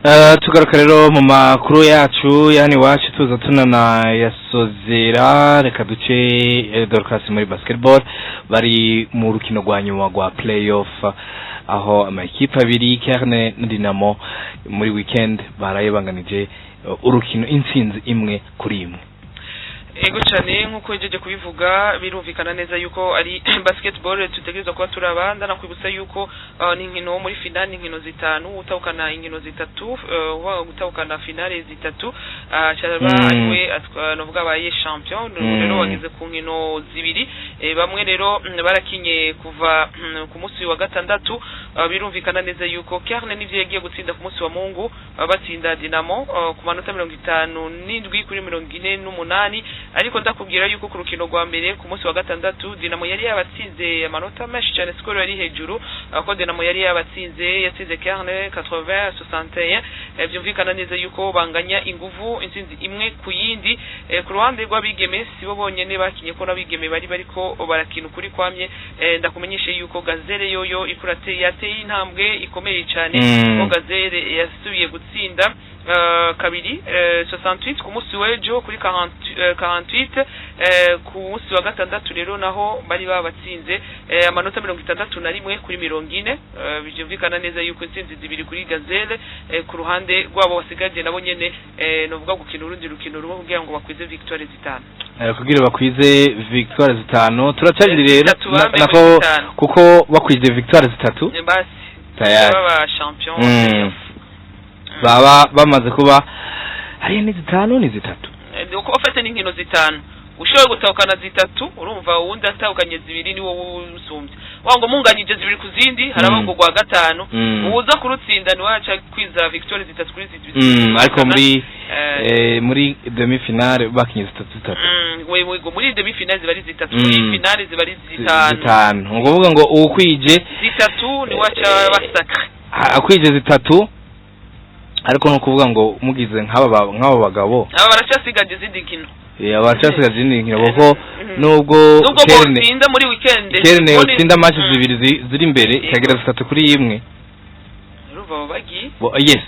Tugaruka rero mu makuru yacu yani iwacu, tuza tunana yasozera. Reka duce, Dorcas, muri basketball. Bari mu rukino rwa nyuma rwa playoff, aho amakipe abiri, Kerne na Dinamo, muri weekend baraye banganije urukino, intsinzi 1-1. Ego cyane, nk'uko ugejeje kubivuga, birumvikana neza yuko ari basketball tutegerezwa kuba turaba. Ndanakwibutsa yuko ni inkino muri finale, ni inkino zitanu. Utahukana inkino zitatu, utahukana finale zitatu, cyaba ariwe novuga abaye champion. Rero bageze ku nkino zibiri. Bamwe rero barakinye kuva ku munsi wa gatandatu. Birumvikana neza yuko Kerne nivyo yagiye gutsinda ku munsi wa Mungu, batsinda Dinamo ku manota 57-48. Ariko ndakubwira yuko ku rukino rwa mbere ku munsi wa gatandatu, Dinamo yari yabatsinze amanota menshi cyane, score yari hejuru, ko Dinamo yari yabatsinze, yatsinze Kerne 80-61. Byumvikana neza yuko banganya inguvu, intsinzi 1-1. Ku ruhande rw'abigeme, sibo bonyene bakinye, ko n'abigeme bari bariko barakina ukuri kwamye. Ndakumenyeshe yuko Gazelle yoyo ikurate yateye intambwe ikomeye cyane, ko Gazelle yasubiye gutsinda kabiri, 68 ku munsi w'ejo kuri 40, 48. Ku munsi wa gatandatu rero naho bari babatsinze amanota 61-40. Byumvikana neza yuko intsinzi zibiri kuri Gazelle. Ku ruhande rwabo basigaje nabo nyene, novuga gukina urundi rukino rumwe kugira ngo bakwize victoire zitanu. Kugira bakwize victoire zitanu, turacarindiriye rero. Zitatu bambe nako muri zitanu. Kuko bakwije victoire zitatu, basi tayari baba champion. Baba bamaze kuba hariya ni zitanu, ni zitatu. Uko ufite n'inkino zitanu, ushoboye gutahukana zitatu, urumva uwundi atahukanye zibiri ni wowe usumbye wa ngo munganyije zibiri ku zindi, haraba ngo rwa gatanu uwuza kurutsinda niwe aca kwiza victoire zitatu kuri zibiri. Ariko muri muri demi finale bakinye zitatu zitatu. We muri demi finale ziba ari zitatu, muri finale ziba ari zitanu. Zitanu, ni ukuvuga ngo uwukwije zitatu niwe aca basacré. Akwije zitatu, ariko ni ukuvuga ngo mugize nk'aba bagabo. Aba baracasigaje izindi nkino. Abacasigaje izindi nkino, kuko nubwo nubwo Kerne botsinda muri weekend Kerne yotsinda match zibiri ziri imbere, ikagira 3-1. Urumva baba bagiye Yes.